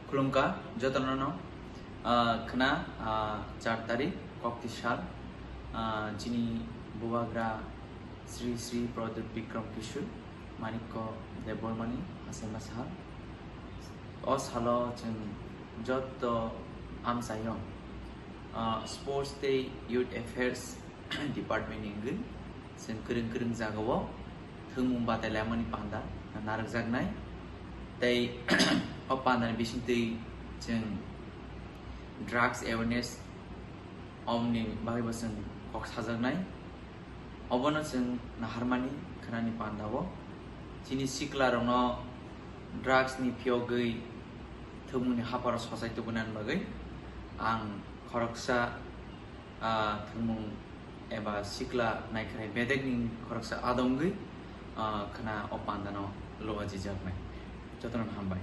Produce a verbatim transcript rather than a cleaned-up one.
Khulumkha jotono no, ah, khna, ah, char tarik kokti sal, ah, chini bubagra Sri Sri Pradyut Bikram Kishore Manikya Debbarmani hasaima sal. O salo chwng joto amchaio, ah, Sports tei Youth Affairs Department ni wngwi chwng kwrwng kwrwng jagao thwngmung batai laimani panda narwkjaknai. Tei o pandani bisingtwi chwng drugs awareness omni bagwibo chwng kok sajaknai. Obono chwng naharmani khwnani pandao chini siklarokno drugs ni phiyogwi thwngmungni hapharo sochai tubunani bagwi ang khoroksa, ah, thwngmung eba sikla naikharai bedekni khoroksa adongwi, ah, khna o pandano luajijaknai. Jotono hambai.